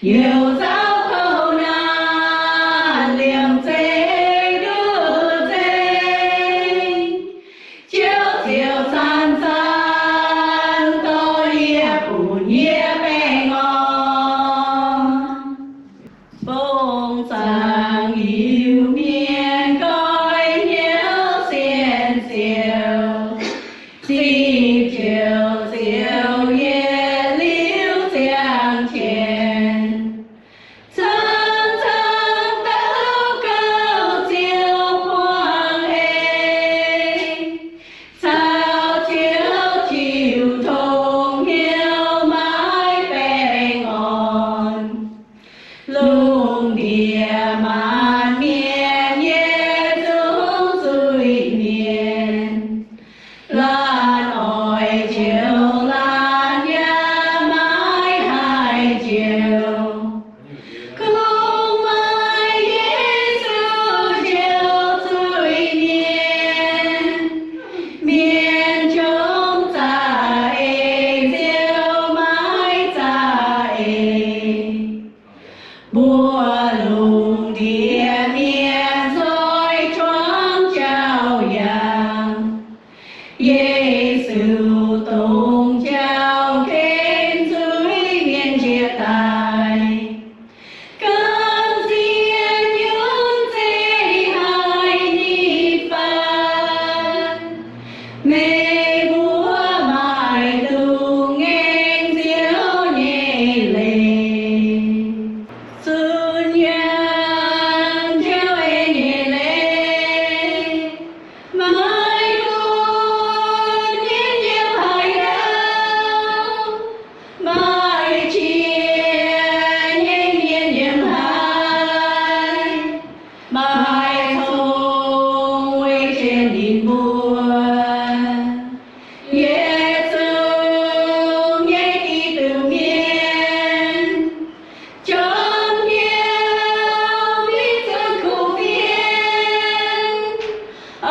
Youc zaux kouv naanc, liemh zeih nduov zeih, Ziouv ziouc zanc-zanc dorh yie bun yie baengh orn. Fong-Zaangc Iu-Mienh goiv hnyouv sienx Ziouv, zipv Ziouv, Ziouv yietc liuz ziangh qiex. Camv-camv daux gaux Ziouv buangh eix, caux Ziouv jiu tong hnyouv maiv baengh orn. Lungh ndiev maanc mienh yietc zungv zuiz-mienh, laanh oix njoux laanh yaac maiv haih njoux. Kungx maaih Yesu njoux zuiz-mienh, mienh jomc za'eix, Ziouv maiv za'eix. Mbuo lungh ndiev mienh nzoih juangc jauv-yangh, Yesu dongh jauv-ken zuiz-mienh njiec daaih. Gamh nziex nyunc zeiv haih nitv faanv, meih mbuo maaih dungx ngaengc Ziouv nyei leiz. Zunh yangh Ziouv nyei leiz, maaih duqv nyei yiem haaix dauh, maaih qiex nyei mienh yiem haaix, maaih cong-mengh weic jienv ninh mbuo. Yietc zungv nyei Giduc mienh, jorm hnyouv mingh zunh kuv fienx,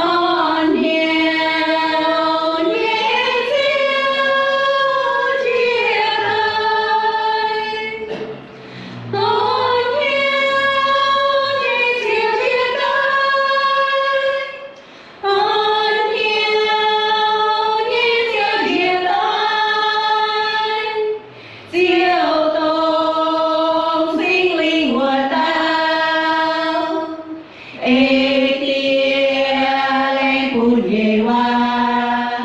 orn hnyouv nyei Ziouv njiec daaih. Orn hnyouv nyei Ziouv njiec daaih. Orn hnyouv nyei Ziouv njiec daaih. Ziouv dongh Singx Lingh wuov dauh, ei Diex laengz bun nyei waac,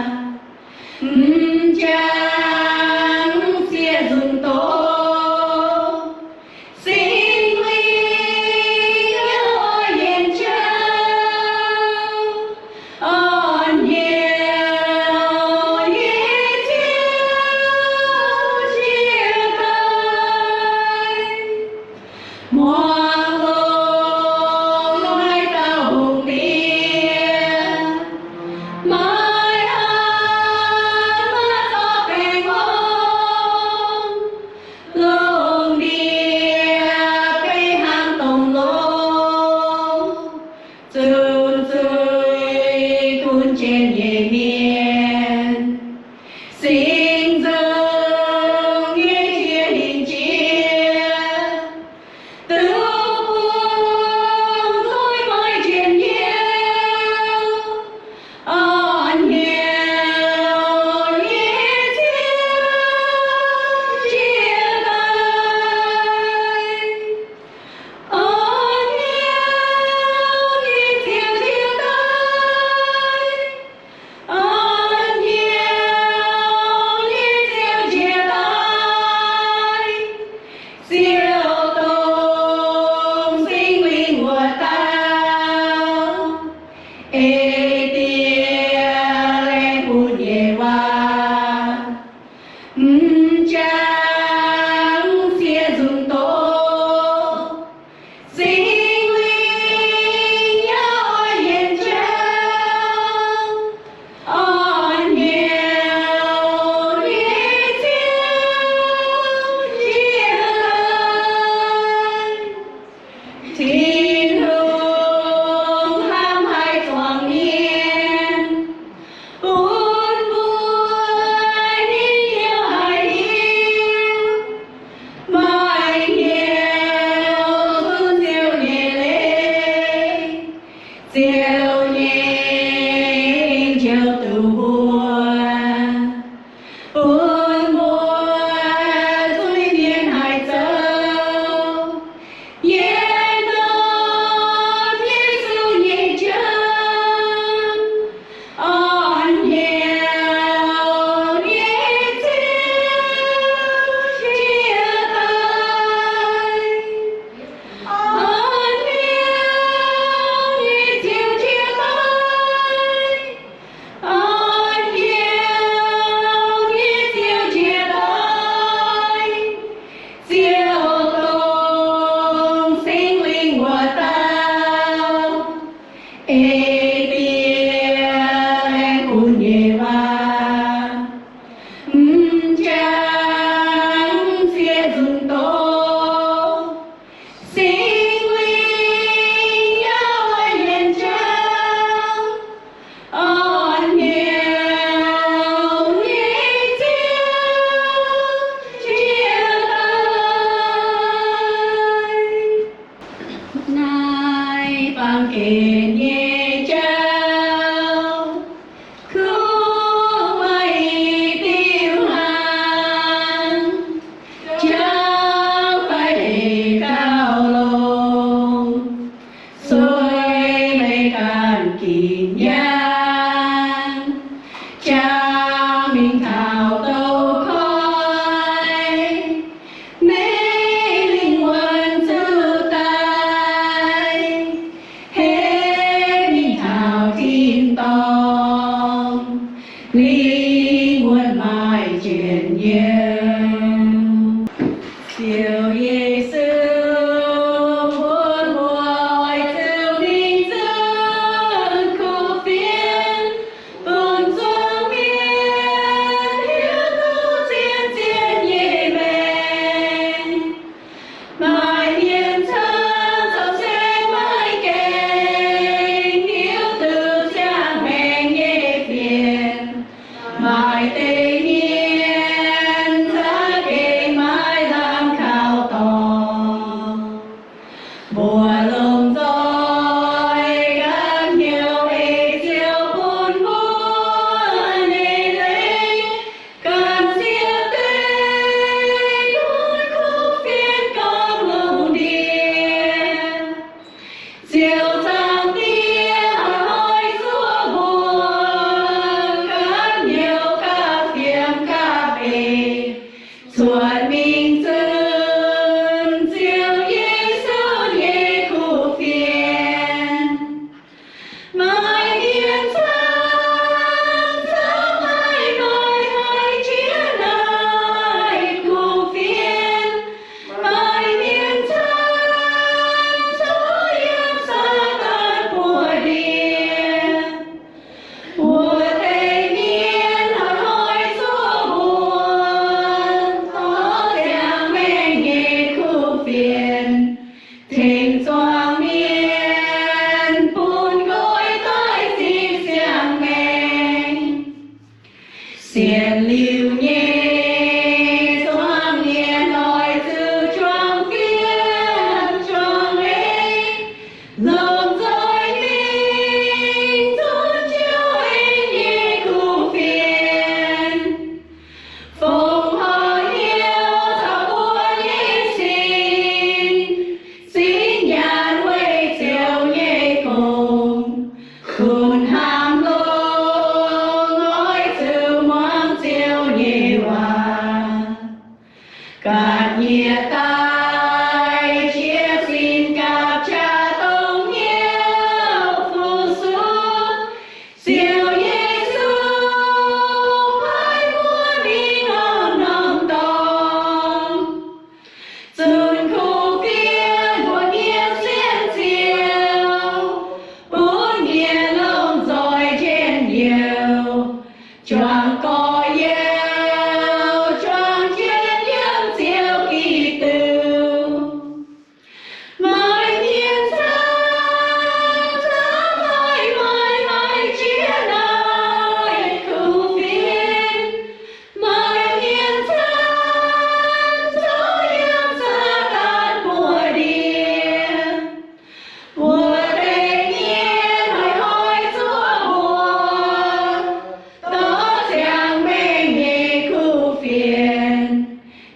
m'jangc sieqv nzunc doz. Singx Lingh nyei oix yienc jauv, orn hnyouv nyei Ziouv njiec daaih. Muangx longx haaix dauh hungh diex, maiv haih maaih zorqv baengh orn. Lungh ndiev beiv hnangv domh longx, zunc zuiz gunv jienv nyei mienh, singx nzung nyei jiex hinc jiex, duqv bun nzuih maiv njien-youh. Orn hnyouv nyei Ziouv njiec daaih. Orn hnyouv nyei Ziouv njiec daaih. Orn hnyouv Taux douh koi, meih lingh wuonh zuqc daic, henv mingh taux tin-dorngh, lingh wuonh maaih njien-youh. Ziouv Yesu, mbuo oix zuqc mingh zunh kuv fienx, bun zuangx mienh hiuv duqv zien-zien nyei maengc. Maaih mienh camv zoux saeng maiv gaengh hiuv duqv ziangh maengc nyei fienx. Maaih deix mienh za'gengh maiv lamh kaux dorngc. Mbuo lomh nzoih ganh hnyouv ei Ziouv bun mbuo nyei leiz, ganh ziouc deix bun kuv fienx gorngv lungh ndiev. Ziouv Zaangc Diex, hnoi-hnoi zuov mbuo ganh hnyouv gapv fiem gapv eix, cuotv mingh zunh Ziouv Yesu nyei kuv fienx. Maaih mienh camv zoux maiv maaih haiz jiex naaiv kuv fienx. Maaih mienh camv zoux yiem Saadaan buoz ndiev. Wuov deix mienh hnoi-hnoi zuov mbuo dorh ziangh maengc nyei kuv fienx, tengx zuangx mienh bun nqoi daaih zipv ziangh maengc. Sienx liuz nyei zuangx mienh oix zuqc juangc fiev juangc leiz, lomh nzoih mingh zunv Ziouv en nyei kuv fienx. Fongc horc hnyouv caux mbuo nyei sin, sin nyaanh weic Ziouv nyei gong, kunx hnamv longx oix zuqc muangx Ziouv nyei waac. Ganh nyiec daaih jiex sin gapv qaqv dongh hnyouv fu-sux, Ziouv Yesu paaiv mbuo mingh norm-norm dorngx, zunh kuv fienx mbuox mienh sienx Ziouv, bun mienh lomh nzoih njien-youh, juangc gorx-youz, juangc jienv yiem Ziouv Giduc. Maaih mienh camv zoux maiv maaih haiz jiex naaiv kuv fienx. Maaih mienh camv zoux yiem Saadaan buoz ndiev. Wuov deix mienh hnoi-hnoi zuov mbuo dorh ziangh maengc nyei kuv fienx,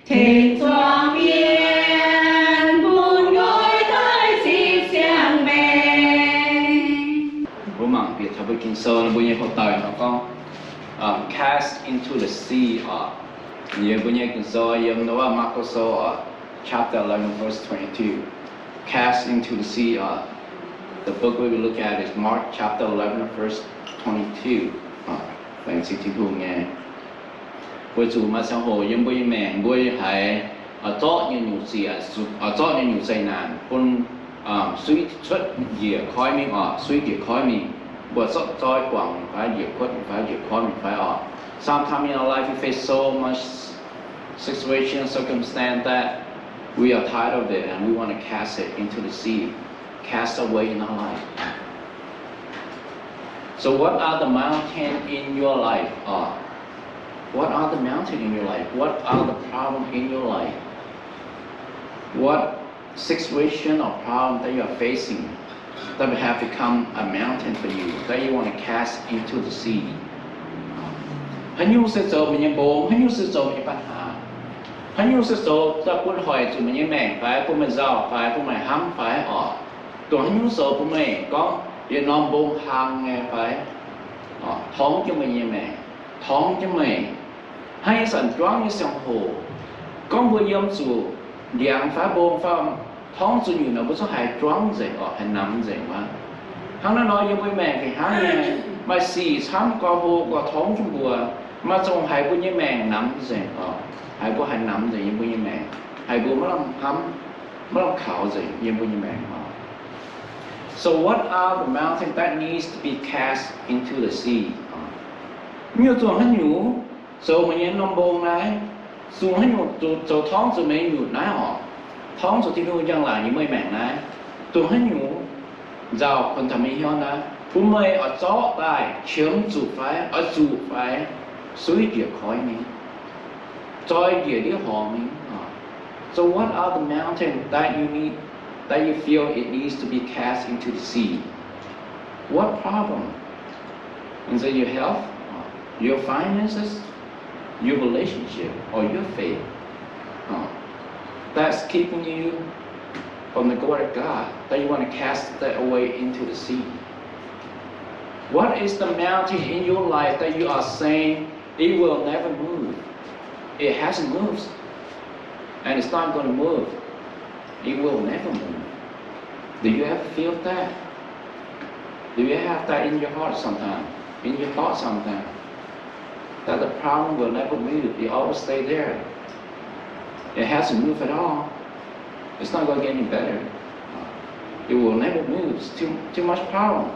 tengx zuangx mienh bun nqoi daaih zipv ziangh maengc. Mbuo mangc bieqc taux mbuo Ging-Sou, mbuo nyei hoc-dauh nor gorngv, um, cast into the sea oc. Yiem mbuo nyei Ging-Sou, yiem Noah Marko Sou oc, chapter eleven, verse twenty-two. Cast into the sea oc. The book we will look at is Mark chapter eleven, verse twenty-two. Oc, laengz zingh Tin-Hungh nyei. Weic zuqc maaih ziangh hoc yiem mbuo nyei maengc mbuo haiz, aa, zorqv nyei nyungc ziec, aa, zorqv nyei nyungc zeqc naanc bun, um, suiv cuotv njiec koiv mingh oc, suiv njiec koiv mingh. Mbuo zorqv zoi guangc fai njiec kuotv fai njiec koiv mingh fai oc. Sometimes in our life we face so much situation, circumstance that we are tired of it and we want to cast it into the sea, cast away in our life. So what are the mountain in your life? Or what are the mountain in your life? What are the problem in your life? What situation or problem that you are facing that have become a mountain for you that you want to cast into the sea? Haaix nyungc se zoux meih nyei mbong, haaix nyungc se zoux meih nyei ปัญหา, haaix nyungc se zoux daaih bun hoic zuqc meih nyei maengc fai bun meih nzauh fai bun meih hnamv fai oc. Dongh haaix nyungc zoux bun meih gorngv yietc norm mbong hlang nyei fai torngv jienv meih nyei maengc, torngv jienv meih. hnangv ih zanc juangv nyei ziangh hoc, gorngv mbuo yiem zuqc ndiangx fai mbong fai torngv zuqc nyutc nor, mbuo zungv haiz juangv nzengc oc, haiz namx nzengc aqv. Hnangv naaiv nor yiem mbuo nyei maengc fih hnangv nyei, maaih sic camv, gauh hlo gauh torngv jienv mbuo, maaih zongh haiz mbuo nyei maengc namx nzengc oc, haiz mbuo haiz namx nzengc yiem mbuo nyei maengc, haiz mbuo maiv lamh hnamv, maiv lamh kaux nzengc yiem mbuo nyei maengc oc. So what are the mountains that needs to be cast into the sea? Mv nyungc zuqc haaix nyungc zoux meih nyei norm mbong naaiv, zuqc haaix nyungc zoux torngv zuqc meih nyei nyutc naaiv oc, torngv zuqc Tin-Hungh njang-laangc yiem meih maengc naaiv, zuqc haaix nyungc nzauh kuonx taux meih hnyouv naaiv, bun meih oix zorqv daaih qiemx zuqc fai oix zuqc fai, suiv njiec koiv mingh, zoi njiec ndiev horngz mingh. So what are the mountains that you need, that you feel it needs to be cast into the sea? What problem? Is it your health, your finances, your relationship, or your faith, uh, that's keeping you from the glory of God, that you want to cast that away into the sea? What is the mountain in your life that you are saying it will never move? It hasn't moved, and it's not going to move. It will never move. Do you ever feel that? Do you have that in your heart sometimes, in your thought sometimes, that the problem will never move? It always stay there. It hasn't moved at all. It's not going to get any better. It will never move. It's too, too much problem.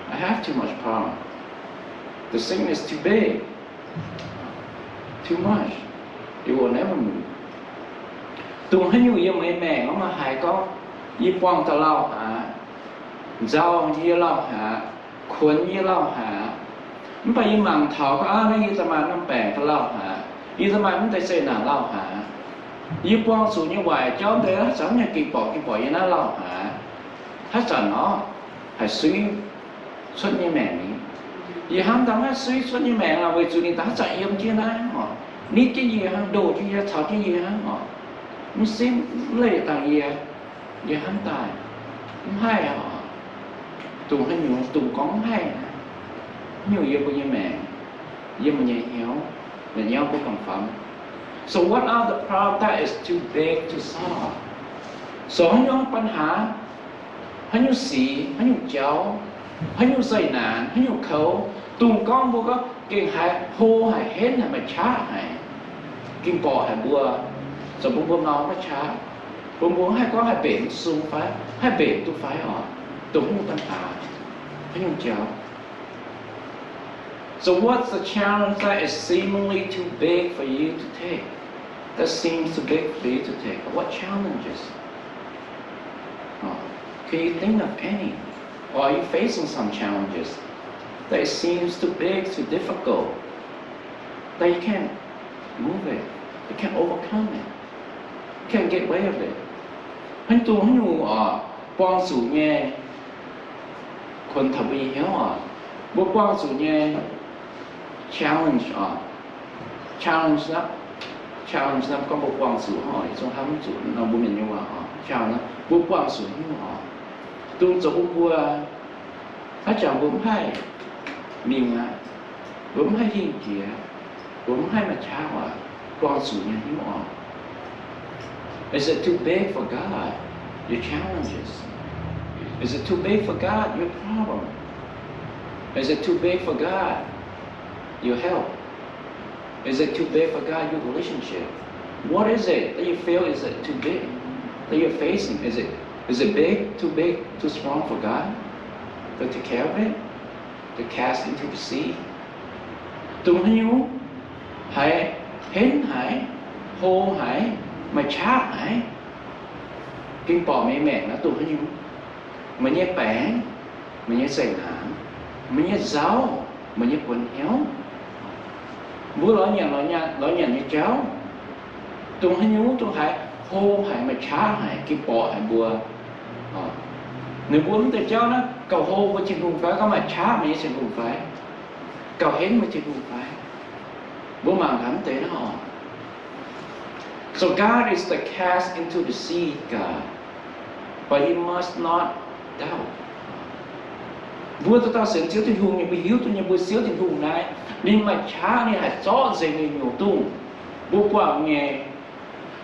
I have too much problem. The sickness too big. Too much. It will never move. Dongh haaix nyungc yiem meih maengc mv maaih haiz gorngv, yie buangh daaih lauh haaix, nzauh yie lauh haaix, kuonx yie lauh haaix, mv baac yie mangc taux gorngv, aav, naaiv yie daaih maaih norm baengc daaih lauh haaix, yie daaih maaih mv deix zeqc naanc lauh haaix, yie buangh zuqc nyei waaic jauv deix haaix zanc nyei ging-borqc ging-borqc yie naaiv lauh haaix, haaix zanc orqv haih suiv cuotv nyei maengc ni. Yie hnamv daaih maiv suiv cuotv nyei maengc aqv, weic zuqc ninh daaih haaix zanc yiem jienv naaiv oc, nitv jienv yie hnangv, ndoh jienv yie, caux jienv yie hnangv oc. Mv simv mv leih dangh yie, yie hnamv daaih mv haih oc. Dongh haaix nyungc, dongh gorngv mv haih, haaix nyungc yiem mbuo nyei maengc, yiem mbuo nyei hnyouv, la'nyauv mbuo ganh famx. So what are the problems that is too big to solve? So haaix nyungc ปัญหา, haaix nyungc sic, haaix nyungc jauv, haaix nyungc zeqc naanc, haaix nyungc koux, dongh gorngv mbuo gorngv gengh haiz hlo haic, henv haic, maaih qaqv haic, ging-borqc haic mbuo, zoux bun mbuo mau maiv qaqv, bun mbuo mv haih gorngv haih mbenc mv sung fai haih mbenc duqv fai oc. Dongh haaix nyungc ปัญหา, haaix nyungc jauv. So what's the challenge that is seemingly too big for you to take? That seems too big for you to take. What challenges? Oh, can you think of any? Or are you facing some challenges that it seems too big, too difficult, that you can't move it, you can't overcome it, you can't get away of it? Haaix dongh haaix nyungc oc, buangh zuqc nyei, kuonx taux mbuo nyei hnyouv oc, mbuo buangh zuqc nyei challenge oc. Challenge naaiv, challenge naaiv gorngv mbuo buangh zuqc oc, zungv hnamv zuqc nor mbuo mienh nyei waac oc. Challenge naaiv mbuo buangh zuqc hnyouv oc, dongh zoux bun mbuo haaix zanc mbuo mv haih mingh aqv, mbuo mv haih hingh jiex, mbuo mv haih maaih qaqv oc, buangh zuqc nyei hnyouv oc. Is it too big for God, your challenges? Is it too big for God, your problem? Is it too big for God, your health? Is it too big for God, your relationship? What is it that you feel is it too big that you're facing? Is it, is it big, too big, too strong for God to take care of it? To cast into the sea. Dongh haaix nyungc haiz henv haic, hlo haic, maaih qaqv haic, ging-borqc meih maengc naaiv dongh haaix nyungc? Meih nyei baengc, meih nyei zeqc naanc, meih nyei nzauh, meih nyei buonc hnyouv, mbuo lorz nyanc, lorz nyanc nyei jauv, dongh haaix nyungc dongh haiz hlo haic, maaih qaqv haic, ging-borqc haic mbuo. Ninh mbuo mv deix jauv naaiv gauh hlo mbuo Tin-Hungh fai? Gauh maaih qaqv meih nyei Tin-Hungh fai? Gauh henv meih Tin-Hungh fai? Mbuo mangc gaax mv deix naaiv oc. So God is the cast into the sea God, but you must not doubt. Mbuo dauh dauh sienx Ziouv Tin-Hungh nyei, mbuo hiuv duqv nyei, mbuo Ziouv Tin-Hungh naaiv ninh maaih qaqv, ninh haih zorqv nzengc nyungc-nyungc dongh mbuo buangh nyei,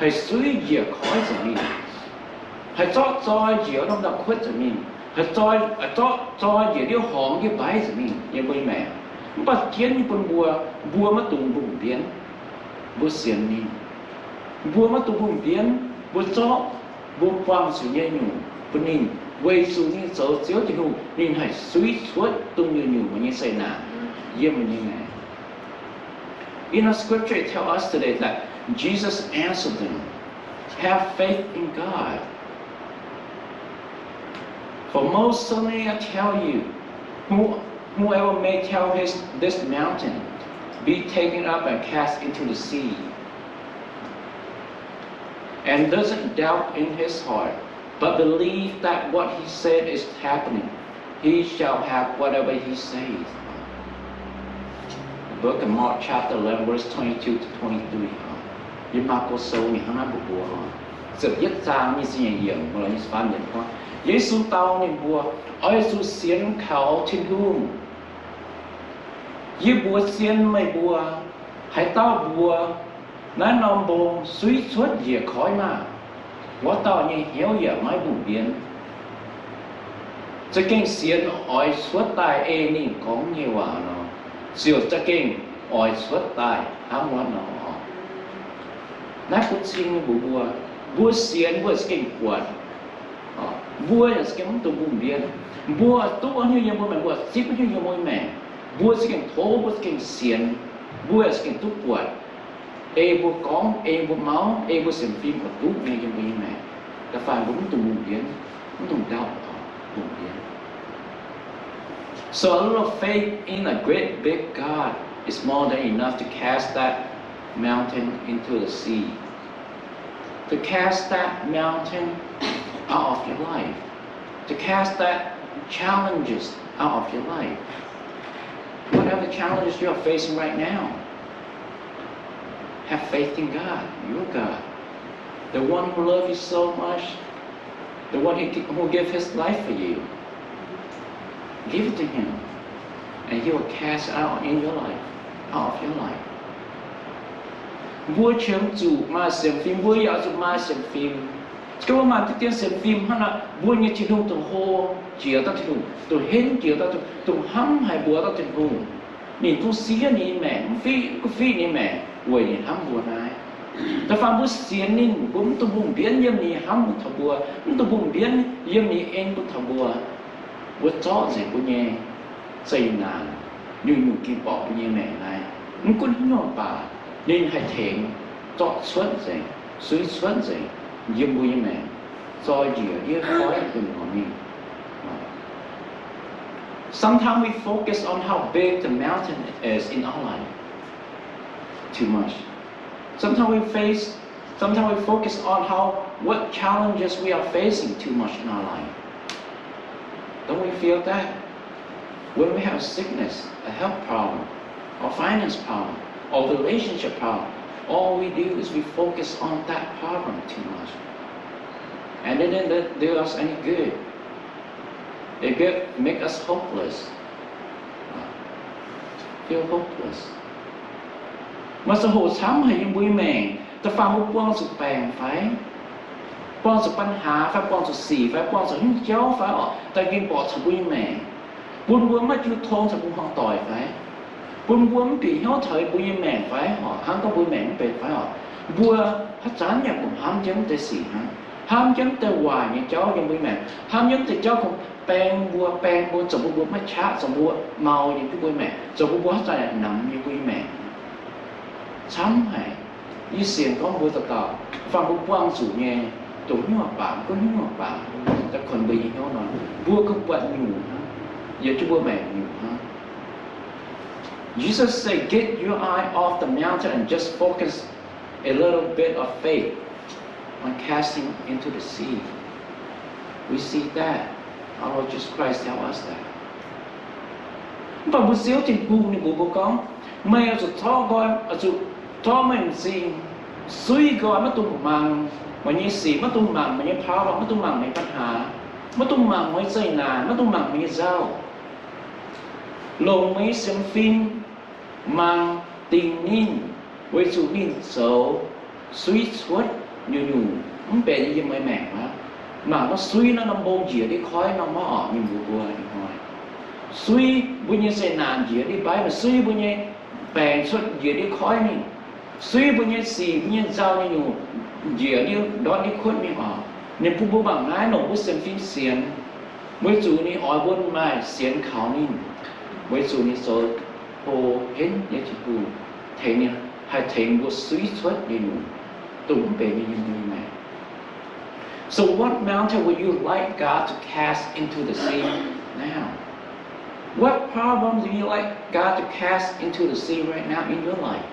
haih suiv njiec koiv nzengc mingh, haih zorqv zoi njiec norm ndau-kuotv nzengc mingh, haih zorqv zoi njiec ndiev horngz ndiev mbaiv nzengc mingh yiem mbuo nyei maengc. Mv baac jienv nyei bun mbuo, mbuo maiv dungx mbungh mbienv. Mbuo sienx ninh, mbuo maiv dungx mbungh mbienv. Mbuo zorqv mbuo buangh zuqc nyei nyungc bun ninh, weic zuqc ninh zoux Ziouv Tin-Hungh, ninh haih suiv cuotv dongh nyungc-nyungc meih nyei zeqc naanc yiem meih nyei maengc. In our scripture, it tells us today that Jesus answered them, "Have faith in God. For most certainly I tell you, who, whoever may tell his, this mountain, 'Be taken up and cast into the sea,' and doesn't doubt in his heart, but believe that what he said is happening, he shall have whatever he says." Book of Mark chapter eleven, verse twenty-two to twenty-three. Yiem Maako Sou ninh hnangv naaiv mbuox mbuo, ziepc yietv zaang nyic ziepc nyeic yiemc, mbuo lorz nyei faan yiemc gorngv, Yesu dau ninh mbuo, Oix zuqc sienx kaux Tin-Hungh. Yie mbuox zien meih mbuo, haaix dauh mbuox naaiv norm mbong, Suiv cuotv njiec koiv maah! Wuov dauh nyei hnyouv yaac maiv mbungh mbienv. Za'gengh sienx oix cuotv daaih ei ninh gorngv nyei waac nor, ziouc za'gengh oix cuotv daaih hnangv wuov nor. Naaiv bun cing nyei mbuox mbuo, mbuo sienx mbuo za'gengh buatc. Mbuo yaac za'gengh mv dungx mbungh mbienv. Mbuo duqv haaix nyungc yiem mbuo maengc, mbuo zipv haaix nyungc yiem mbuo maengc, mbuo za'gengh tov, mbuo za'gengh sienx, mbuo yaac za'gengh duqv buatc. Ei mbuo gorngv, ei mbuo mauv, ei mbuo sienx fim oix duqv nyei yiem mbuo nyei maengc. Da'faanh mbuo mv dungx mbungh mbienv, mv dungx doubt, mbungh mbienv. So a little faith in a great big God is more than enough to cast that mountain into the sea, to cast that mountain out of your life, to cast that challenges out of your life. Whatever challenges you are facing right now, have faith in God, your God, the one who loves you so much, the one who, who gave his life for you. Give it to him, and he will cast out in your life, out of your life. Mbuo qiemx zuqc maaih sienx fim, mbuo yaac zuqc maaih sienx fim. Gorngv mbuo maaih diqv dien sienx fim hnangv naaic, mbuo nyei Tin-Hungh dongh hlo jiex dauh Tin-Hungh, dongh henv jiex dauh, dongh hnamv haic mbuox dauh Tin-Hungh. Ninh zungv siev ninh nyei maengc, mv fiqv, mv fiqv ninh nyei maengc weic ninh hnamv mbuo naaiv. Da'faanh mbuo sienx ninh, mbuo mv dungx mbungh mbienv yiem ninh hnamv bun taux mbuo, mv dungx mbungh mbienv yiem ninh en bun taux mbuo. Mbuo zorqv nzengc mbuo nyei zeqc naanc, nyungc-nyungc ging borqc mbuo nyei maengc naaiv, mv gunv haaix nyungc baac ninh haih tengx zorqv cuotv nzengc, suiv cuotv nzengc yiem mbuo nyei maengc, zoi njiec ndiev koiv gu'nyuoz mingh. Sometimes we focus on how big the mountain is in our life too much. Sometimes we face, sometimes we focus on how, what challenges we are facing too much in our life. Don't we feel that? When we have a sickness, a health problem, or finance problem, or relationship problem, all we do is we focus on that problem too much. And it didn't do us any good. It get, make us hopeless. Feel hopeless. Maaih ziangh hoc camv haic yiem mbuo nyei maengc, da'faanh mbuo buangh zuqc baengc fai, buangh zuqc ปัญหา fai, buangh zuqc sic fai, buangh zuqc hnyouv jauv fai oc, daaih ging borqc caux mbuo nyei maengc, bun mbuo maiv jiu tong caux mbuo hmuangv doic fai, bun mbuo mv bieqc hnyouv taux mbuo nyei maengc fai oc, hnangv gorngv mbuo maengc mv benx fai oc, mbuo haaix zanc yaac mbuo hnamv jienv wuov deix sic hnangv, hnamv jienv wuov deix waaic nyei jauv yiem mbuo nyei maengc, hnamv jienv wuov deix jauv kungx baeng mbuo, baeng mbuo, zoux bun mbuo maiv qaqv, zoux mbuo mau nyei duqv mbuo nyei maengc, zoux bun mbuo haaix zanc yaac namx nyei mbuo nyei maengc. Camv haic. Yie sienx gorngv mbuo dauh dauh, faanh mbuo buangh zuqc nyei, dongh hnyouv baac, gunv hnyouv baac, daaih kuonx mbuo nyei hnyouv nor, mbuo kungx buatc nyungc hnangv, yiem jienv mbuo maengc nyungc hnangv. Jesus said, "Get your eye off the mountain and just focus a little bit of faith on casting into the sea." We see that our Lord Jesus Christ tell us that. Mv baac mbuo Ziouv Tin-Hungh ninh mbuox mbuo gorngv, meih oix zuqc zorqv nqoi, oix zuqc zorqv meih m'zing, suiv nqoi, maiv dungx mangc meih nyei sic, maiv dungx mangc meih nyei problem, maiv dungx mangc meih nyei ปัญหา, maiv dungx mangc meih nyei zeqc naanc, maiv dungx mangc meih nyei nzauh. Longc meih nyei sienx fim mangc dingc ninh, weic zuqc ninh zoux suiv cuotv nyungc-nyungc mv benx yiem meih maengc aqv. Mangc gorngv suiv nor, norm mbong njiec ndiev koiv nor maiv orqc, ninh mbuox mbuo hnoi. Suiv mbuo nyei zeqc naanc njiec ndiev baaiv mingh, suiv mbuo nyei baengc cuotv njiec ndiev koiv mingh, suiv mbuo nyei sic, mbuo nyei nzauh nyei nyungc njiec ndiev ndortv ndiev kuotv mingh orqc. Ninh bun mbuo mangc naaiv, longc mbuo sienx fim sienx, weic zuqc ninh oix mbuo maaih sienx kaux ninh, weic zuqc ninh zoux hlo henv nyei Tin-Hungh, tengx ninh haih tengx mbuo suiv cuotv nyei nyungc, dongh mv benx nyei yiem mbuo nyei maengc. So what mountain would you like God to cast into the sea now? What problem do you like God to cast into the sea right now in your life?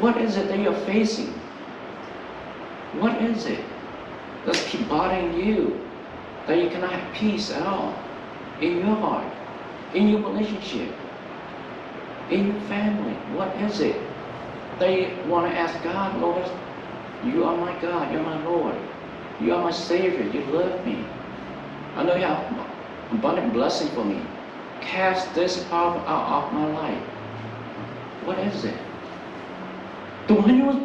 What is it that you're facing? What is it that's keep bothering you, that you cannot have peace at all in your heart, in your relationship, in your family? What is it that you want to ask God, Lord, you are my God, you're my Lord, you are my Savior, you love me. I know you have abundant blessing for me. Cast this problem out of my life. What is it? Dongh haaix nyungc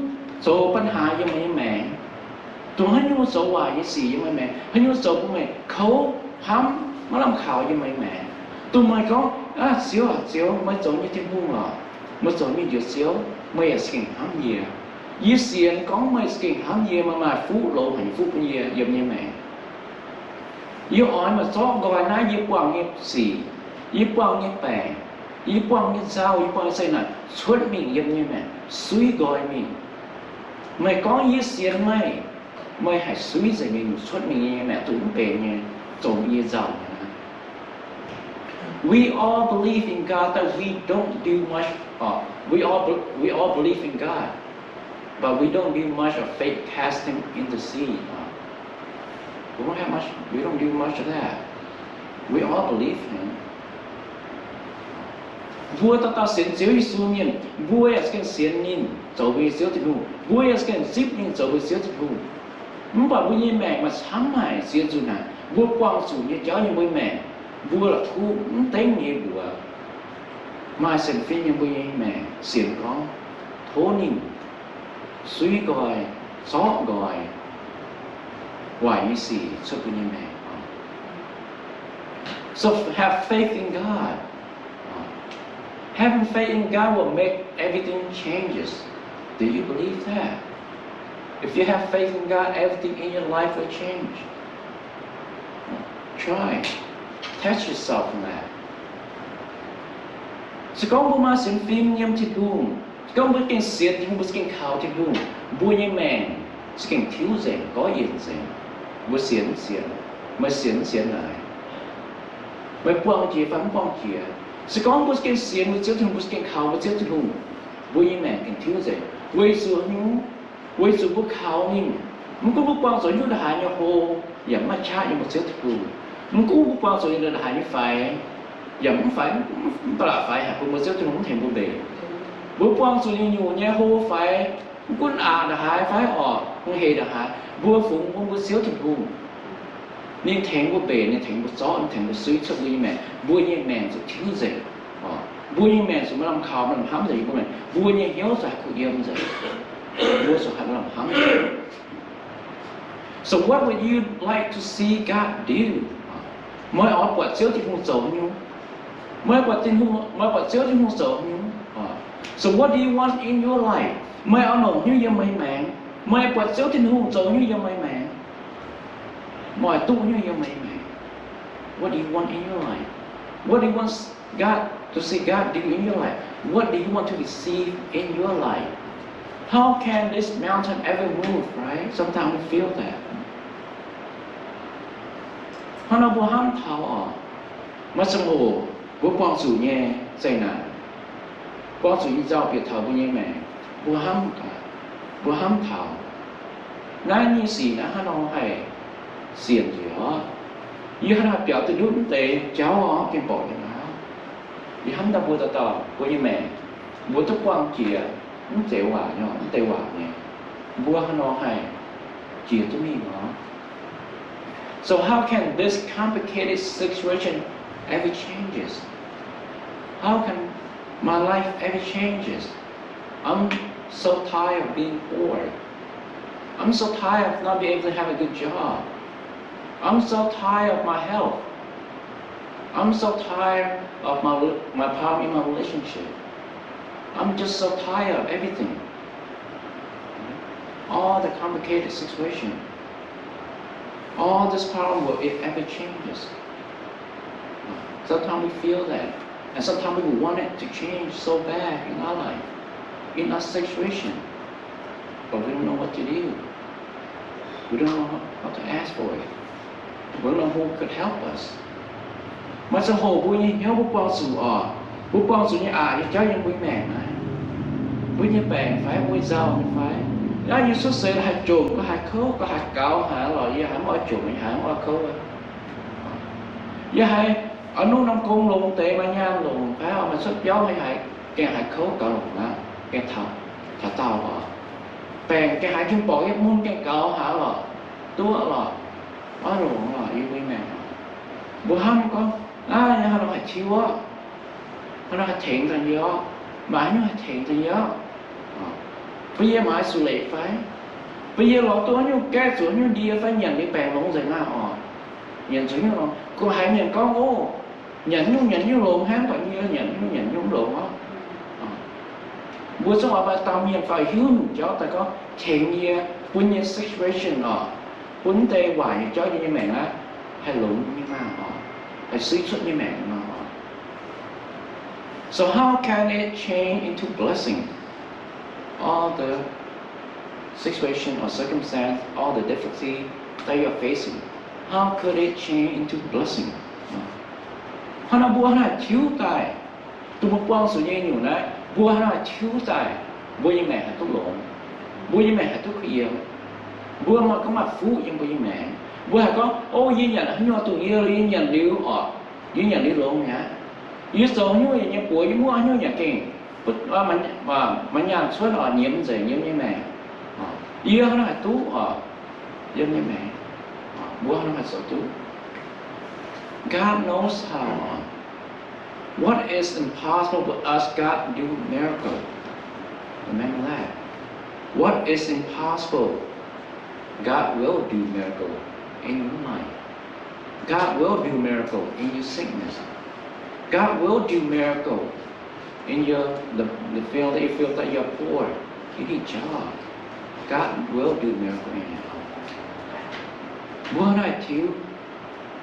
zoux ปัญหา yiem meih nyei maengc? Dongh haaix nyungc zoux waaic nyei sic yiem meih maengc? Haaix nyungc zoux bun meih kouv hnamv maiv lamh kaux yiem meih maengc? Dongh meih gorngv, Aav, Ziouv aac, Ziouv, meih zoux nyei Tin-Hungh lorqc, meih zoux nyei Njoux Ziouv, meih yaac za'gengh hnamv yie. Yie sienx gorngv meih za'gengh hnamv yie, meih maaih fuqv loz haic nyei fuqv bun yie yiem nyei maengc. Yie oix meih zorqv nqoi naaiv yie buangh nyei sic, yie buangh nyei baengc, yie buangh nyei nzauh, yie buangh nyei zeqc naanc cuotv mingh yiem nyei maengc, suiv nqoi mingh. Meih gorngv yie sienx meih, meih haih suiv nzengc nyei nyungc cuotv mingh yiem nyei maengc, dongh mv benx nyei, zoux yie nzauh nyei naaiv. We all believe in God that we don't do much of. We all, be- we all believe in God, but we don't do much of faith casting in the sea. We don't have much, we don't do much of that. We all believe Him. Mbuo dauh dauh sienx Ziouv Yesu mienh, mbuo yaac za'gengh sienx ninh zoux mbuo nyei Ziouv Tin-Hungh. Mbuo yaac za'gengh zipv ninh zoux mbuo Ziouv Tin-Hungh. Mv baac mbuo nyei maengc maaih camv haic, ziex nzunc naaic mbuo buangh zuqc nyei jauv yiem mbuo nyei maengc, mbuo la'kuqv mv dengv nyei mbuox. Maaih sienx fim yiem mbuo nyei maengc sienx gorngv tov ninh suiv nqoi, zorqv nqoi, waaic nyei sic cuotv mbuo nyei maengc. So have faith in God. Having faith in God will make everything changes. Do you believe that? If you have faith in God, everything in your life will change. Try. Test yourself on that. Se gorngv mbuo maaih sienx fim yiem Tin-Hungh, se gorngv mbuo gengh sienx Tin-Hungh, mbuo gengh kaux Tin-Hungh, mbuo nyei maengc za'gengh tiuv nzengc, gorqv-yienc nzengc. Mbuo sienx mv sienx, meih sienx mv sienx naaic, meih buangh jiex fai mv buangh jiex, se gorngv mbuo gengh sienx mbuo Ziouv Tin-Hungh, mbuo gengh kaux mbuo Ziouv Tin-Hungh, mbuo nyei maengc gengh tiuv nzengc. Weic zuqc nyungc, weic zuqc mbuo kaux ninh. Mv gunv mbuo buangh zuqc nyungc ndongc haaix nyei hlo, yaac mv maaih qaqv yiem mbuo Ziouv Tin-Hungh. Mv gunv mbuo buangh zuqc nyungc ndongc haaix nyei faix, yaac mv faix, mv baac laaix faix haic bun mbuo Ziouv Tin-Hungh mv tengx mbuo mbenc. Mbuo buangh zuqc nyungc-nyungc nyei hlo faix, mv gunv aqc ndongc haaix fai orqc, hungh heic ndongc haaix, mbuo fungx bun mbuo Ziouv Tin-Hungh. Ninh tengx mbuo mbenc, ninh tengx mbuo zorqv, ninh tengx mbuo suiv cuotv mbuo nyei maengc. Mbuo nyei maengc zuqc tiuv nzengc. Mbuo nyei maengc zuqc maaih lamh kaux, maaih lamh hnamv nzengc. Mbuo nyei hnyouv zuqc haih kuh yiem nzengc. Mbuo zuqc haih maaih lamh hnamv nzengc. So what would you like to see God do? Meih oix buatc Ziouv Tin-Hungh zoux haaix nyungc? Meih buatc Tin-Hungh, meih buatc Ziouv Tin-Hungh zoux haaix nyungc? So what do you want in your life? Meih oix longc haaix nyungc yiem meih maengc? Meih buatc Ziouv Tin-Hungh zoux haaix nyungc yiem meih maengc? Meih oix duqv haaix nyungc yiem meih maengc? What do you want in your life? What do you want God to see God do in your life? What do you want to receive in your life? How can this mountain ever move, right? Sometimes we feel that. Hnangv nor mbuo hnamv taux oc, maaih ziangh hoc mbuo buangh zuqc nyei zeqc naanc, buangh zuqc nyei nzauh bieqc taux mbuo nyei maengc, mbuo hnamv, mbuo hnamv taux naaiv nyei sic naaiv hnangv nor haih sienx njiec oc. Yie hnangv naaiv biaux duqv ndutv mv deix jauv oc, gengh borqc nyei naaiv. Yie hnamv daaih mbuo dauh dauh mbuo nyei maengc, mbuo duqv buangh jiex mv deix waac nyei, mv deix waac nyei, mbuo hnangv nor haih jiex duqv mingh oc. So how can this complicated situation ever changes? How can my life ever changes? I'm so tired of being poor. I'm so tired of not being able to have a good job. I'm so tired of my health. I'm so tired of my, my problem in my relationship. I'm just so tired of everything. All the complicated situation. All this problem will, it ever changes. Sometimes we feel that. And sometimes we want it to change so bad in our life, in our situation. But we don't know what to do. We don't know how to ask for it. We don't know who could help us. Maaih ziangh hoc mbuo nyei hnyouv mbuo buangh zuqc oc, mbuo buangh zuqc nyei aqc nyei jauv yiem mbuo nyei maengc naaiv. Mbuo nyei baengc fai, mbuo nyei nzauh nyei fai. Naaiv yie cuotv seix haih jomc, gauh haih kouv, gauh haih gaux haic lorqc, yie haiz mv oix jomc, yie haiz mv oix kouv. Yie haiz oix nuqv norm gong longx deix, maaih nyaanh longc fai, oix maaih cuotv biauv, yie haiz gengh haih kouv gaux longc aqv, gengh taux, taux daauh oc. Baengc gengh haiz jienv borqc yiem mun gengh gaux haic lorqc, duqv lorqc, oix longc lorqc yie mbuo nyei maengc. Mbuo hnamv gorngv, aav, haaix nor haih tiuv orqc? Haaix nor haih tengx daaih yie orqc? Maaih haaix nyungc haih tengx daaih yie orqc? Bun yie maaih zuqc leiz fai? Bun yie lorz duqv haaix nyungc gaeqv, zuqc haaix nyungc ndie fai, nyanc liuz baengc longx nzengc aqv orqc? Nyanc zuqc nyungc longx, kungx haiz mienh gorngv, ov, nyanc nyungc nyanc nyungc longx hnangv, baac yie nyanc nyungc nyanc nyungc mv longx orqc. Mbuo zungv oix maaih dauh mienh fai hiuv nyungc jauv daaih gorngv tengx yie, bun yie situation orqc, bun deix waaic nyei jauv yie nyei maengc aqv, haih longx nyei maah orqc, haih suiv cuotv nyei maengc maah orqc. So how can it change into blessing? All the situation or circumstance, all the difficulty that you are facing, how could it change into blessing? Hnangv naaiv mbuo hnangv naaic tiuv daaih, dongh mbuo buangh zuqc nyei nyungc naaiv, mbuo hnangv naaic tiuv daaih, mbuo nyei maengc haih duqv longx, mbuo nyei maengc haih duqv kuh yiem, mbuo maaih gauh maaih fuqv yiem mbuo nyei maengc. Mbuo haih gorngv, ov, yie nyanc haaix nyungc dongh yie, yie nyanc liuz orqc, yie nyanc liuz longx mi'aqv. Yie zoux haaix nyungc yaac nyei buoz, yie muoqv haaix nyungc yaac gengh maaih nyaanh cuotv orqc, nyiemz nzengc yiem nyei maengc. Yie hnangv naaic duqv orqc, yiem nyei maengc. Mbuo hnangv naaic zoux duqv. God knows how. What is impossible with us, God do miracle. Remember that. What is impossible, God will do miracle in your life. God will do miracle in your sickness. God will do miracle in your, the, the field that you feel that you're poor. You need job. God will do miracle in your life. Mbuo naaic tiuv,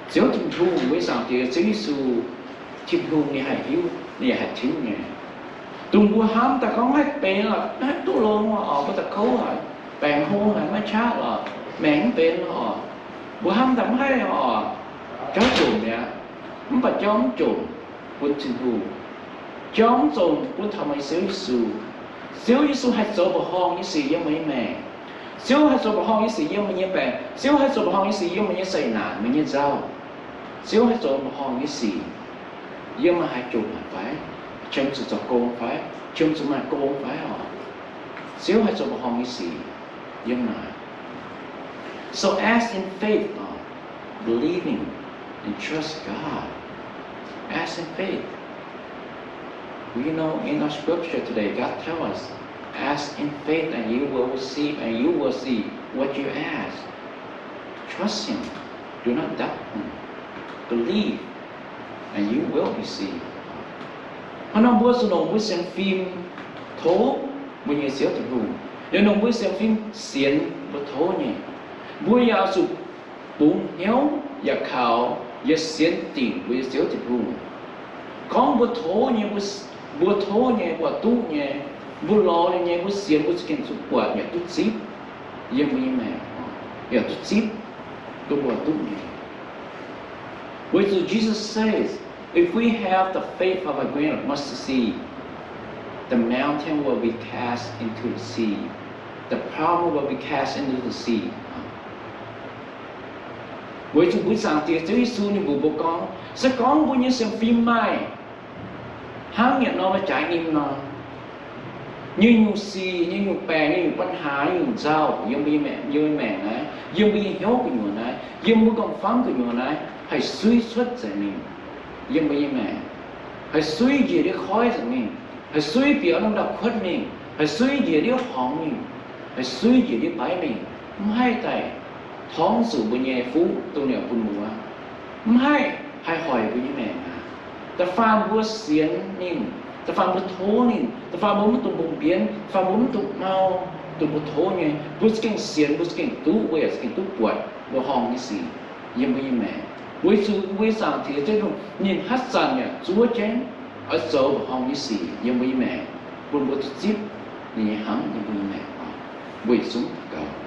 Ziouv Tin-Hungh, mbuo nyei Zaangc Diex, Ziouv Yesu, Tin-Hungh ninh haih hiuv, ninh haih tiuv nyei. Dongh mbuo hnamv daaih gorngv maiv benx lorqc, maiv duqv longx lorqc, mbuo daaih kouv haic, baengc hlo haic, maiv qaqv lorqc, maengc mv benx lorqc. Mbuo hnamv daaih maiv haih lorqc, jauv jomc mi'aqv. Mv baac jauv mv jomc bun Tin-Hungh. Jauv mv jomc bun taux meih Ziouv Yesu. Ziouv Yesu haih zoux mba'horngh nyei sic yiem meih nyei maengc. Ziouv haih zoux mba'horngh nyei sic yiem meih nyei baengc. Ziouv haih zoux mba'horngh nyei sic yiem meih nyei zeqc naanc, meih nyei nzauh. Ziouv haih zoux mba'horngh nyei sic yiem meih haih jomc haic fai, qiemx zuqc zoux gong fai, qiemx zuqc maaih gong fai oc. Ziouv haih zoux mba'horngh nyei sic yiem naaic. So ask in faith, uh, believing and trust God. Ask in faith. You know, in our scripture today, God tell us, ask in faith and you will receive and you will see what you ask. Trust Him. Do not doubt Him. Believe and you will receive. Hnangv nor mbuo zuqc longc mbuo sienx fim tov mbuo nyei Ziouv Tin-Hungh, yaac longc mbuo sienx fim sienx mbuo tov nyei. Mbuo yaac zuqc bungx hnyouv yaac kaux yaac sienx dingc mbuo nyei Ziouv Tin-Hungh. Gorngv mbuo tov nyei, mbuo, mbuo tov nyei, mbuo duqv nyei, mbuo lorz liuz nyei, mbuo sienx, mbuo za'gengh zuqc buatc yaac duqv zipv yiem mbuo nyei maengc, yaac duqv zipv duqv mbuo duqv nyei. Weic zuqc Jesus says, if we have the faith of a grain of mustard seed, the mountain will be cast into the sea. The problem will be cast into the sea. Weic zuqc mbuo Zaangc Diex Ziouv Yesu ninh mbuox mbuo gorngv, se gorngv mbuo nyei sienx fim maaih hnangv nyanc norm jaaix nyim nor, nyei nyungc sic, nyei nyungc baengc, nyei nyungc ปัญหา, nyei nyungc nzauh yiem mbuo nyei maengc, yiem mbuo nyei maengc naaiv, yiem mbuo nyei hnyouv gu'nyuoz naaiv, yiem mbuo gong-famv gu'nyuoz naaiv haih suiv cuotv nzengc mingh yiem mbuo nyei maengc. haih suiv njiec ndiev koiv nzengc mingh, haih suiv bieqc norm ndau-kuotv mingh, haih suiv njiec ndiev horngz mingh, haih suiv njiec ndiev baiv mingh, mv haih daaih torngv zuqc mbuo nyei fuqv dongh ninh bun mbuo, mv haih haih hoic mbuo nyei maengc aqv. Da'faanh mbuo sienx ninh, da'faanh mbuo tov ninh, da'faanh mbuo maiv dungx mbungh mbienv, da'faanh mbuo maiv dungx mau, dongh mbuo tov nyei, mbuo za'gengh sienx, mbuo za'gengh duqv, mbuo yaac za'gengh duqv buatc mbuo horngh nyei sic yiem mbuo nyei maengc. Weic zuqc mbuo nyei Zaangc Diex Tin-Hungh ninh haaix zanc yaac zuov jienv oix zoux mbuoqc horngh nyei sic yiem mbuo nyei maengc, bun mbuo duqv zipv ninh nyei hnamv yiem mbuo nyei maengc. Mbuo yietc zungv daux gaux.